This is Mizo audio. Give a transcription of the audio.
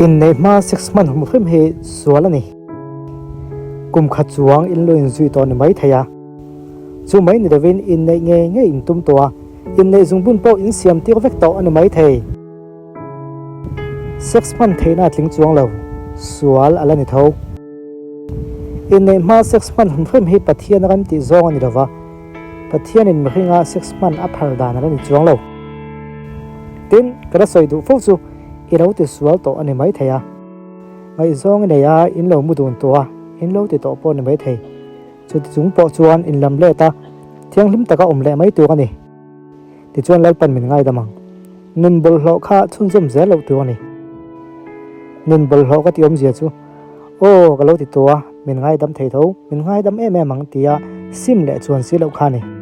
Inneih hma sex hman hum hrim hi sual a ni. Kum khat chuang in lo inzui tawh ni mai thei a. Chu mai ni lovin inneih ngei ngei in tum tawh a, inneih zungbun pawh in siam tir vek tawh a ni mai thei. Sex hman theihna a tling chuang lo, sual a la ni tho. Inneih hma sex hman hum hrim hi Pathian ram tih zawng a ni lova, Pathianin mihringa sex hman a phar dan a la ni chuang lo. Tin, ka la sawi duh fo chu i lo ti sual tawh a ni mai thei a. Ngaihzawng i nei a, in lo mu dun tawh a, in lo ti tawh pawh a ni mai thei. Chuti chung pawh chuan in lam let a, thianghlim taka awm leh mai tur a ni. Tichuan Lalpan min ngaidam ang. Nun bawlhhlawh kha chhunzawm zel loh tur a ni. Nun bawlhhlawh ka tih awmzia chu, Aw, ka lo ti tawh a, min ngaidam thei tho, min ngaidam em em ang tia sim leh chuan si loh kha a ni.